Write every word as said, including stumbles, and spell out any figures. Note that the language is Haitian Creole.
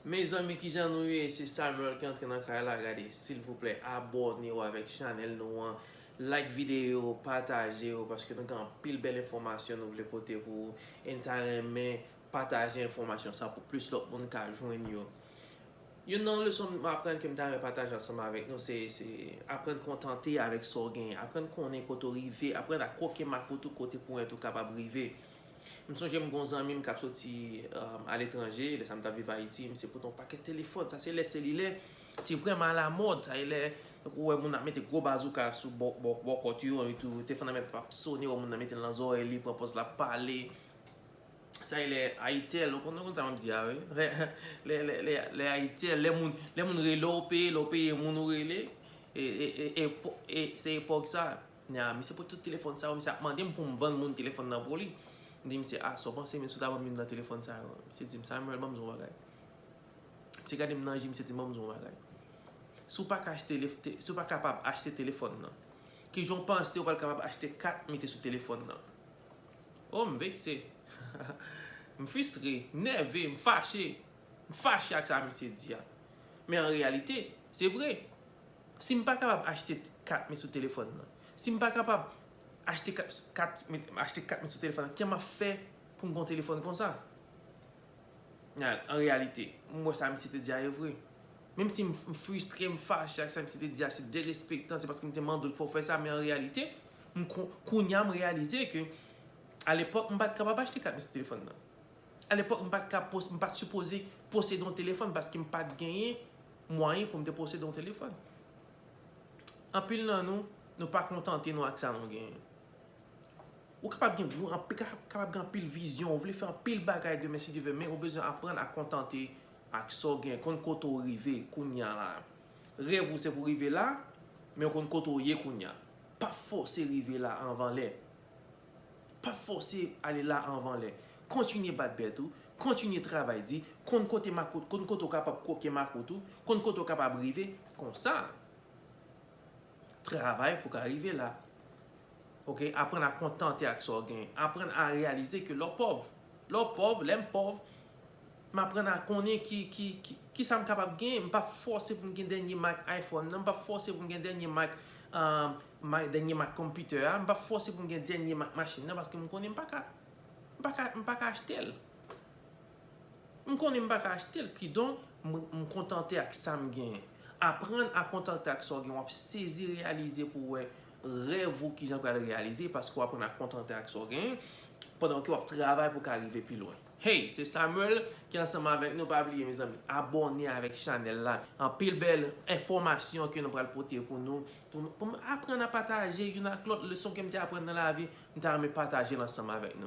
Mezanmi, kijan nou ye? Se Samuel ki antre nan kay la. Gade, silvouplè, abòne w avèk chanèl nou an. Like videyo, pataje yo, paske nou gen anpil bèl enfòmasyon nou vle pote pou ou. E n ta renmen pataje enfòmasyon sa pou plis lòt moun ka jwenn yo. Youn nan leson m aprann ke m ta renmen pataje ansanm avèk nou, se, se aprann kontante avèk sa w genyen. Aprann konnen kote w rive. Aprann ak koke makout ou kote pwent ou kapab rive. M sonje m gon zanmi m k ap soti um, aletranje, lè sa m t ap viv Ayiti, misye pote yon pakèt telefòn. Sa se lè selilè te vrèman alamòd. Sa e lè ou wè moun ap mete gwo bazouka sou bò, bò, bò kòt yo, etou telefòn nan mèt ap sone, ou wè moun nan mete l nan zòrèy li, pran pòz l ap pale. Sa e lè Ayitel, ou konn, konn sa m ap di a, wi. Lè, lè, lè, lè, lè Ayitel, lè moun, lè moun rele w, peye, lè w peye moun ou rele, e, e, e, e, e, se epòk sa. Nya, misye pote tout telefòn sa yo, misye ap mande m pou m vann moun telefòn nan pou li. M di misye, a, sa w panse, men si w ta vann m youn nan telefòn sa yo? Misye di m, Samuel, ban m di w yon bagay. Misye gade m nan je, misye di m, ban m di w yon bagay. Si w pa ka achte, si w pa kapab achte telefòn nan, kijan w panse w pral kapab achte kat mete sou telefòn nan? Oh, m vekse. M fristre, m nève, m fache. M fache ak sa misye di a. Men an reyalite, se vre. Si m pa kapab achte kat mete sou telefòn nan, si m pa kapab achte kat, kat, achte kat mete sou telefòn nan, kòman m ap fè pou m gen yon telefòn konsa? An reyalite, m wè sa misye te di a e vre. Menm si m fristre, m fache ak sa misye te di a, se derespektan, se paske m te mande w pou w fè sa, men an reyalite, m kounye a m reyalize ke alepòk, m pa t kapab achte kat mete sou telefòn nan. Alepòk, m pa t ka, m pa t sipoze posede yon telefòn paske m pa t genyen mwayen pou m te posede yon telefòn. Anpil nan nou, nou pa kontante nou ak sa nou genyen. Ou kapab gen gwo, anpi-, kapab gen anpil vizyon, ou vle fè anpil bagay demen si Dye vle, men ou bezwen aprann a kontante ak sa w gen, konn kote w rive kounye a la. Rèv ou se pou rive la, men ou konn kote w ye kounye a. Pa fòse rive la anvan lè. Pa fòse ale la anvan lè. Kontinye bat bèt ou, kontinye travay di, konn kote makout, konn kote w kapab koke makout ou, konn kote w kapab rive, konsa. Travay pou ka rive la. Oke, aprann a kontante ak sa w gen. Aprann a reyalize ke lè w pòv, lè w pòv, lè m pòv, m aprann a konnen ki, ki, ki, ki sa m kapab gen. M p ap fòse pou m gen dènye mak iPhone nan, m p ap fòse pou m gen dènye mak, um, mak, dènye mak konpitè a, m p ap fòse pou m gen dènye mak machin nan, paske m konnen m pa ka, m pa ka, m pa ka achte l. M konnen m pa ka achte l, kidonk, m, m kontante ak sa m genyen. Aprann a kontante ak sa w gen, w ap sezi reyalize pou w wè rèv ou kijan pral reyalize, paske w aprann a kontante ak sa w genyen, pandan ke w ap travay pou w ka rive pi lwen. Hey, se Samuel ki ansanm avèk nou. Pa bliye, mezanmi, abòne avèk chanèl la. Anpil bèl enfòmasyon ke nou pral pote pou nou, pou, pou aprann a pataje youn ak lòt. Leson ke m te aprann nan lavi, m ta renmen pataje l ansanm avèk nou.